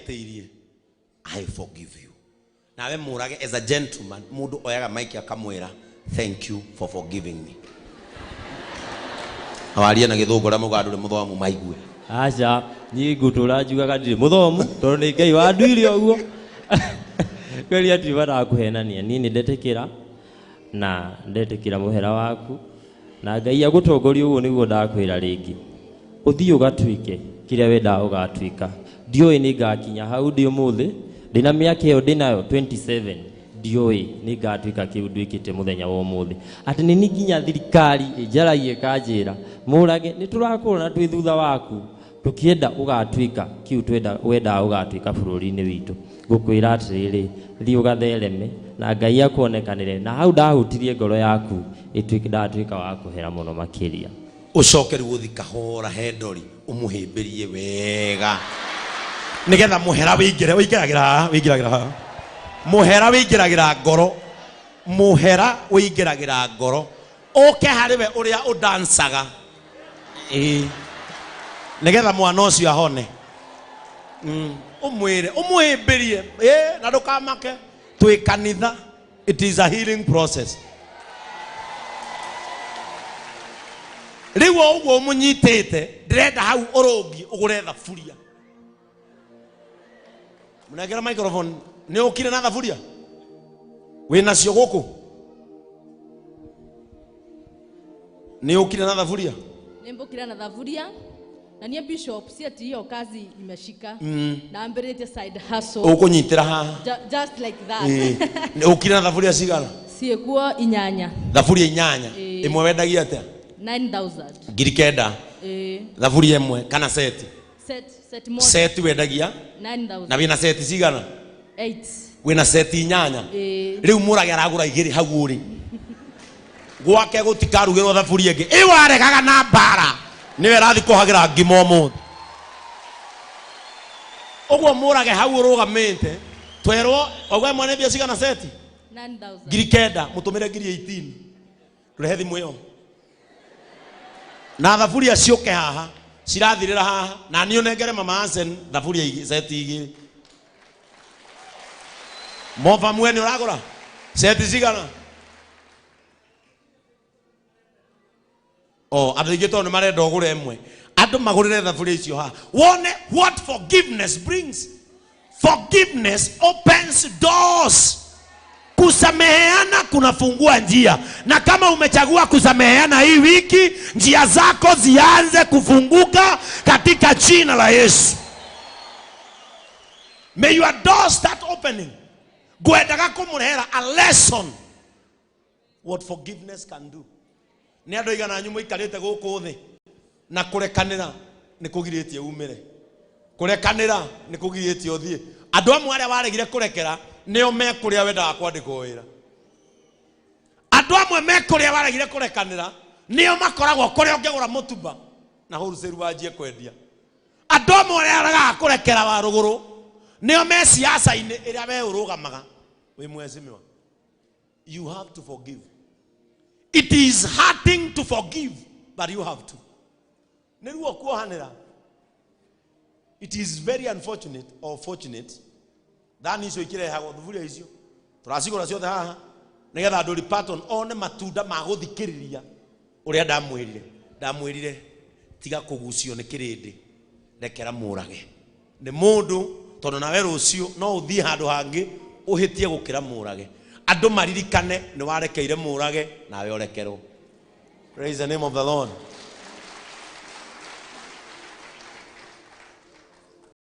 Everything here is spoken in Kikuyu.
Ndahĩtĩirie. I forgive you. Nawe mũrage as a gentleman, mũndũ oyaga mic akamwĩra thank you for forgiving me. Na warie na gĩthũngũ ũrĩa mũganda ũrĩ mũthomu maigue. Aca, niĩ ngũtũra njugaga ndirĩ mũthomu tondũ nĩ Ngai wanduire ũguo. Kwĩria ndirĩ ndakũhenania, niĩ nĩ ndetĩkĩra na ndetĩkĩra mũhera waku na Ngai agũtongoria ũguo nĩguo ndakwĩra rĩngĩ. Ũthiĩ ũgatuĩke kĩrĩa wendaga ũgatuĩka. Ndiũĩ nĩ ngakinya hau ndĩ ũmũthĩ, ndĩna mĩaka ĩyo ndĩnayo 27 ndiũĩ nĩ ngatuĩka kĩu nduĩkĩte mũthenya wa ũmũthĩ. Atĩ nĩ niĩ nginya thirikari ĩnjaragia ĩkanjĩra mũrage nĩ tũrakũrora twĩ thutha waku tũkĩenda ũgatuĩka kĩu twenda wendaga ũgatuĩka bũrũri-inĩ witũ. Ngũkwĩra atĩrĩrĩ, thiĩ ũgathereme na Ngai akuonekanĩre na hau ndahutirie ngoro yaku ĩtuĩke ndatuĩka wa kũhera mũno makĩria. Ũcoke rĩu ũthi kahora he ndori ũmũhĩmbĩrie wega nĩgetha mũhera wĩingĩre wĩingĩragĩra haha wĩingĩragĩra haha mũhera wĩingĩragĩra ngoro mũhera wĩingĩragĩra ngoro ũke harĩ we ũrĩa ũdancaga ĩĩ nĩgetha mwana ũcio ahone. Ũmwĩre ũmũhĩmbĩrie ĩĩ na ndũkamake twĩ kanitha. It is a healing process. Rĩu o ũguo ũmũnyitĩte ndĩrenda hau ũrũngi ũgũre thaburia. Mũnengere microphone. Nĩ ũkire na thaburia? Wĩ nacio gũkũ? Nĩ ũkire na thaburia? Nĩmbũkire na thaburia na niĩ bishop si ati hiyo kazi imeshika na ambĩrĩtie side hustle. Ũkũnyitĩra haha. Just like that. Ĩĩ. Nĩ ũkire na thaburia cigana? Ciĩkuo inyanya. Thaburia inyanya. Ĩĩ. Ĩmwe wendagia atĩa? 9000. 9,000. Ĩĩ. Thaburia ĩmwe kana seti? Set moja. Seti wendagia? 9000. Na wĩna seti cigana? 8. Wĩna seti inyanya? Ĩĩ. Rĩu mũrage aragũra igĩrĩ hau ũrĩ. Gwake gũtikarugĩrwo thaburia ĩngĩ. Ĩ waregaga na mbara. Nĩwe ĩrathiĩ kũhagĩra ngima ũmũthĩ. Ũguo mũrage hau ũrũgamĩte. Twerwo wauga ĩmwe nĩ mbia cigana seti? 9000. 9,000 mũtũmĩre 18,000. Rehe thimũ ĩyo. Na thaburia ciũke haha. Cirathirĩra haha. Na niĩ ũnengere mama Ansen thaburia seti igĩrĩ. Moba mwene ũragũra? Seti cigana? O, andũ aingĩ tondũ nĩ marenda ũgũre ĩmwe. Andũ magũrĩre thaburia icio haha. Wone what forgiveness brings. Forgiveness opens doors. Kusameheana kunafungua njia. Na kama umechagua kusameheana hii wiki, njia zako zianze kufunguka katika jina la Yesu. May your doors start opening. Ngwendaga kũmũrehera a lesson what forgiveness can do. Nĩ andũ aigana anyu mũikarĩte gũkũ thĩ na kũrekanĩra nĩ kũgirĩtie umĩre, kũrekanĩra nĩ kũgirĩtie ũthiĩ. Andũ amwe arĩa waregire kũrekera nĩo me kũrĩa wendaga kwandĩkwo wĩra. Andũ amwe me kũrĩa waregire kũrekanĩra nĩo makoragwo kũrĩa ũngĩgũra mũtumba na wholesale wanjie kwendia. Andũ amwe arĩa aregaga kũrekera wa rũgũrũ nĩo me siasa-inĩ ĩrĩa we ũrũgamaga wĩ mheshimiwa. You have to forgive. It is hurting to forgive, but you have to. Nĩ ruo kuohanĩra. It is very unfortunate or fortunate. Thani icio ikĩrehagwo, thuburia icio tũracigũra ciothe haha nĩgetha andũ Patton one matunda ma gũthikĩrĩria ũrĩa ndamwĩrire. Ndamwĩrire tiga kũgucio nĩ kĩrĩndĩ, rekera mũrage nĩ mũndũ, tondũ nawe rũciũ no ũthiĩ handũ hangĩ ũhĩtie gũkĩra mũrage. Andũ maririkane nĩ warekeire mũrage, nawe ũrekerwo. Praise the name of the Lord.